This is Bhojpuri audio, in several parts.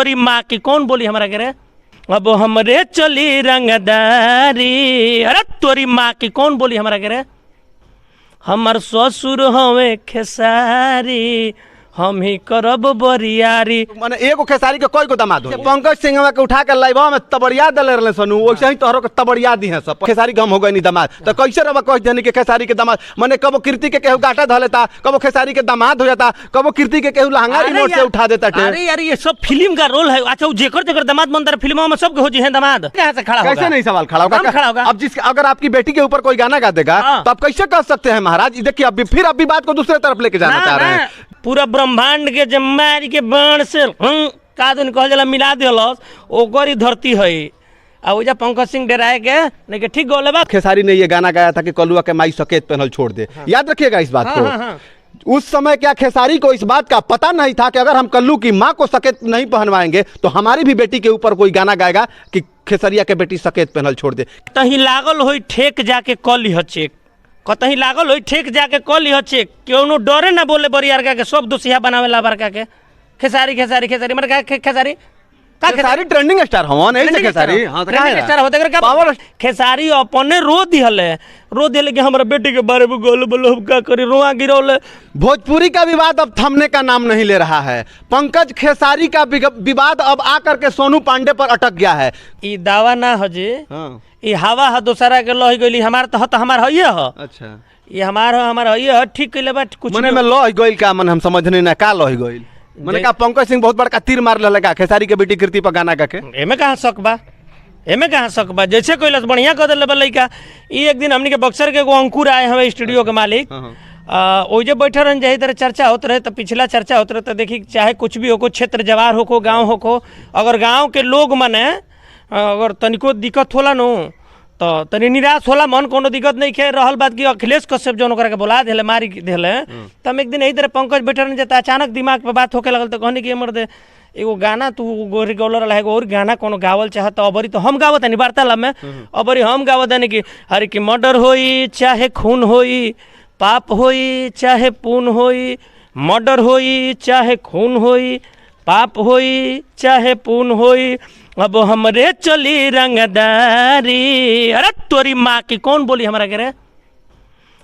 तोरी माँ की कौन बोली हमरा के रे? अब हमरे चली रंगदारी। अरे तोरी माँ की कौन बोली हमरा के रे? हमर ससुर हवे खेसारी, हम ही करब बरियारी। माने एगो खेसारी के कई गो दामाद हो। पंकज सिंह के उठा के लाइवा में तबड़िया देले रहले सनु, वैसे ही तोहरो के तबड़िया दी है सब। खेसारी गम हो गई नी दामाद, तो कैसे रवा कह देनी के खेसारी के दामाद? माने कबो कीर्ति के केहू गाटा ध लेता, कबो खेसारी के दामाद हो जाता, कबो कीर्ति के केहू लहंगा रिमोट से उठा देता। अरे यार ये सब फिल्म का रोल है। अच्छा जेकर जेकर दामाद बनता फिल्मों में सबके हो जी है दामाद। कहां से खड़ा होगा? कैसे नहीं सवाल खड़ा होगा? अब जिस अगर आपकी बेटी के ऊपर कोई गाना गा देगा तो आप कैसे कह सकते हैं महाराज? देखिए अब फिर अभी बात को दूसरे तरफ लेके जाना चाह रहे हैं। पूरा ब्रह्मांड के जमारी के बाण से का दिन कहल जाला मिला देलस, ओकर ही धरती है। आ ओजा पंकज सिंह डराए के नहीं के ठीक गोले बा। खेसारी ने ये गाना गाया था कि कलुआ के माई सकेत पहनल छोड़ दे। हाँ। याद रखिएगा इस बात को। हाँ, हाँ। उस समय क्या खेसारी को इस बात का पता नहीं था कि अगर हम कल्लू की माँ को सकेत नहीं पहनवाएंगे तो हमारी भी बेटी के ऊपर कोई गाना गाएगा कि खेसरिया के बेटी सकेत पहनल छोड़ दे। तही लागल होई ठेक जाके कली चेक, कतही लागल होई ठेक जाके कली चेक। केहू डरे ना बोले बरियारका के, सब दोषिया बनावेला बड़का के। खेसारी खेसारी खेसारी मर का खेसारी का खेसारी ट्रेंडिंग स्टार हवन ऐसे खेसारी। हां तो ट्रेंडिंग स्टार होते का पावर। खेसारी अपने रो दिहले, रो दिहले कि हमरा बेटी के बारे में गोल बोलो हम का करी, रोआ गिरौले। भोजपुरी का विवाद अब थमने का नाम नहीं ले रहा है। पंकज खेसारी का विवाद अब आकर के सोनू पांडे पर अटक गया है। ई दावा ना हो जी, ई हवा ह दोसरा के लह गइली, हमार त ह त हमार हइए ह। अच्छा ये हमार ह हमार हइए ह, ठीक कइले बा। कुछ मने में लह गइल का मन हम समझने ना का लह गइल। मने का पंकज सिंह बहुत बड़का तीर मार लेले का खेसारी के बेटी कीर्ति पर गाना गा के? एमे कहां शक बा, एमे कहां शक बा? जैसे कइलस बढ़िया कर देले बा लइका। ई एक दिन हमनी के बक्सर के एगो अंकुर आए हवे स्टूडियो के मालिक, ओइजे बैठल रहन, जही तरह चर्चा होत रहे त पिछला चर्चा होत रहे त देखी चाहे कुछ भी होको, क्षेत्र जवार होको, गांव होको, अगर गांव के लोग मने अगर तनिको दिक्कत होला नो तो तनी निराश होला मन, कोनो दिक्कत नहीं खे। रहल बात कि अखिलेश कश्यप जौन ओकरा के बोला देले मारी देले, त हम एक दिन यही तरह पंकज बैठल रहन त अचानक दिमाग पे बात होके लगल त कहनी कि मर्दे एगो गाना तू गोरी गौलर रहा, एगो और गाना कोनो गावल चाहत अबरी तो हम गावत नहीं वार्तालाप में, अबरी हम गावत नहीं कि अरे कि मर्डर होई चाहे खून होई, पाप होई चाहे पुण्य होई, मर्डर होई चाहे खून होई, पाप होई चाहे पुण्य होई, अब हमरे चली रंगदारी। अरे तोरी माँ की कौन बोली हमरा के रे?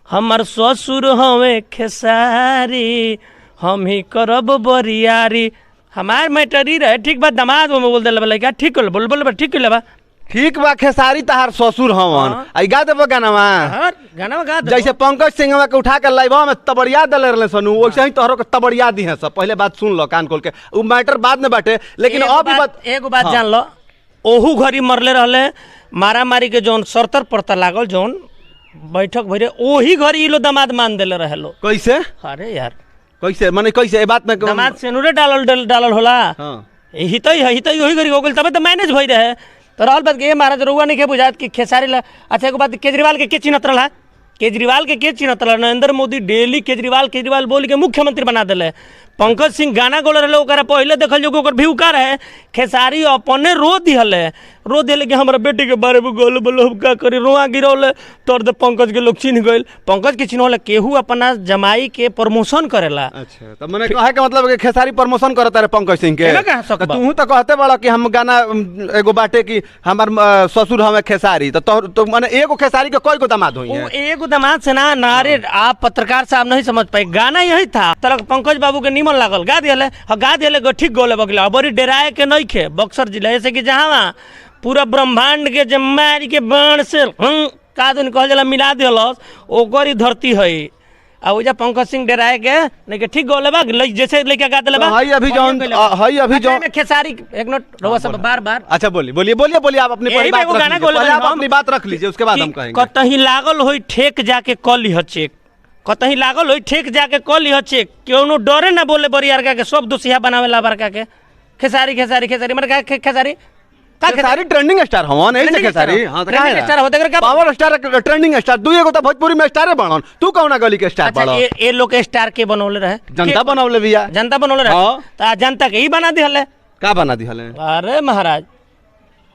हमर ससुर हवे खेसारी, हम ही करब बरियारी। हमार मैटरी रहे ठीक बा, दामाद में बोल देले लइका ठीक बोल बोल ठीक कइले बा। ठीक बा खेसारी तहार ससुर हवन, आई गा देबो गानावा? हां गानावा गा देबो। जैसे पंकज सिंह के उठा के लाइवा में तबड़िया देले रहले सनु, वैसे ही तोहरो के तबड़िया दी है सब। पहले बात सुन लो कान खोल के, उ मैटर बाद में बाटे, लेकिन अब बात एगो बात जान लो, ओहू घड़ी मरले रहले मारामारी के जोन सरतर परतर लागल जोन बैठक भइरे, ओही घड़ी ई लो दामाद मान देले रहलो। कैसे? अरे यार कैसे माने कैसे ए बात में दामाद सेनुरे डालल डालल होला। हां हितई है, हितई ओही घड़ी हो गेल तबे त मैनेज भई रहे। तो रहल बात के महाराज रउआ नहीं के बुझात कि खेसारी ला। अच्छा एगो बात, केजरीवाल के के चिन्हत रहा? केजरीवाल के के चिन्हत रहा? नरेंद्र मोदी डेली केजरीवाल केजरीवाल बोल के मुख्यमंत्री बना दिले। पंकज सिंह गाना गोल रहे ओकरा पहले देखल जो ओकर व्यू का रहे। खेसारी अपने रो दिहले, रो दिहले कि हमरा बेटी के बारे में गोल बोलो हम का करी, रोआ गिरौले तोर दे पंकज के लोग चिन्ह गइल। पंकज के चिन्हले केहू अपना जमाई के प्रमोशन करेला। अच्छा त मने कहे के मतलब कि खेसारी प्रमोशन करता रे पंकज सिंह के? तू त कहते बड़ा कि हम गाना एगो बाटे कि हमर ससुर हवे खेसारी, त तो मने एगो खेसारी के कई गो दामाद होई है? एगो दामाद से ना ना रे, आप पत्रकार साहब नहीं समझ पाए, गाना यही था। तरक पंकज बाबू के निमन लागल गा दिहले, गा दिहले ठीक गोले बगला। अबरी डराए के नहीं खे बक्सर जिला, ऐसे कि जहाँ पूरा ब्रह्मांड के जमारी के बाण से का दिन कहल जाला मिला देलस, ओकर ही धरती है। आ ओजा पंकज सिंह डराए के नहीं के ठीक गोले बा, जैसे लइका गा देले बा। हई अभी जौन हई अभी जौन खेसारी एक मिनट रउआ सब बार बार। अच्छा बोलिए बोलिए बोलिए बोलिए, आप अपनी पहले बात रख लीजिए, पहले आप अपनी बात रख लीजिए उसके बाद हम कहेंगे। कतही लागल होई ठेक जाके कली ह चेक, कतही लागल होई ठेक जाके कली ह चेक। केहू डरे ना बोले बरियारका के, सब दोषिया बनावेला बड़का के। खेसारी खेसारी खेसारी मर का खेसारी का खेसारी ट्रेंडिंग स्टार हवन ऐसे खेसारी। हां तो ट्रेंडिंग स्टार होते कर का पावर स्टार ट्रेंडिंग स्टार दुई एगो त भोजपुरी में स्टारे बनन, तू कौना गली के स्टार बड़? अच्छा ए लोग के स्टार के बनौले रहे? जनता बनौले बिया, जनता बनौले रहे त जनता के ई बना दिहले। का बना दिहले? अरे महाराज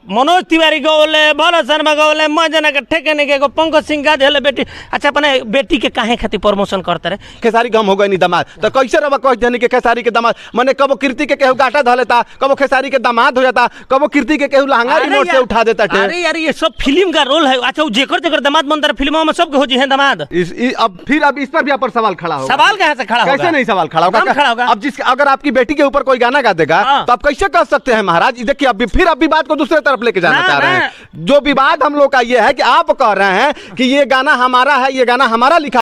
मनोज तिवारी गौले, भरत शर्मा गौले, मजना के ठेके नहीं के एगो पंकज सिंह गा देले बेटी। अच्छा, अपने बेटी के काहे खातिर प्रमोशन करते रहे? खेसारी गम हो गई नी दामाद, तो कैसे रवा कह देनी के खेसारी के दामाद? मने कबो कीर्ति के केहू गाटा धऽ लेता, कबो खेसारी के दामाद हो जाता, कबो कीर्ति के केहू लहंगा अरे रिमोट से यार, उठा देता टे। अरे यार, ये सब फिल्म का रोल है। अच्छा, वो जेकर जेकर दामाद बनता रहे फिल्मों में सबके हो जी है दामाद। इस अब फिर अब इस पर भी आप पर सवाल खड़ा होगा। सवाल कहाँ से खड़ा होगा? कैसे नहीं सवाल खड़ा होगा? कहाँ खड़ा होगा? अब जिस अगर आपकी बेटी के ऊपर कोई गाना गा देगा हाँ। तो आप कैसे कह सकते हैं महाराज? देखिए, अब फिर अब विवाद को दूसरे तरफ लेके जाना ना, चाह रहे ना। हैं। जो विवाद हम लोग का ये है कि आप कह रहे हैं कि ये गाना हमारा है, ये गाना हमारा लिखा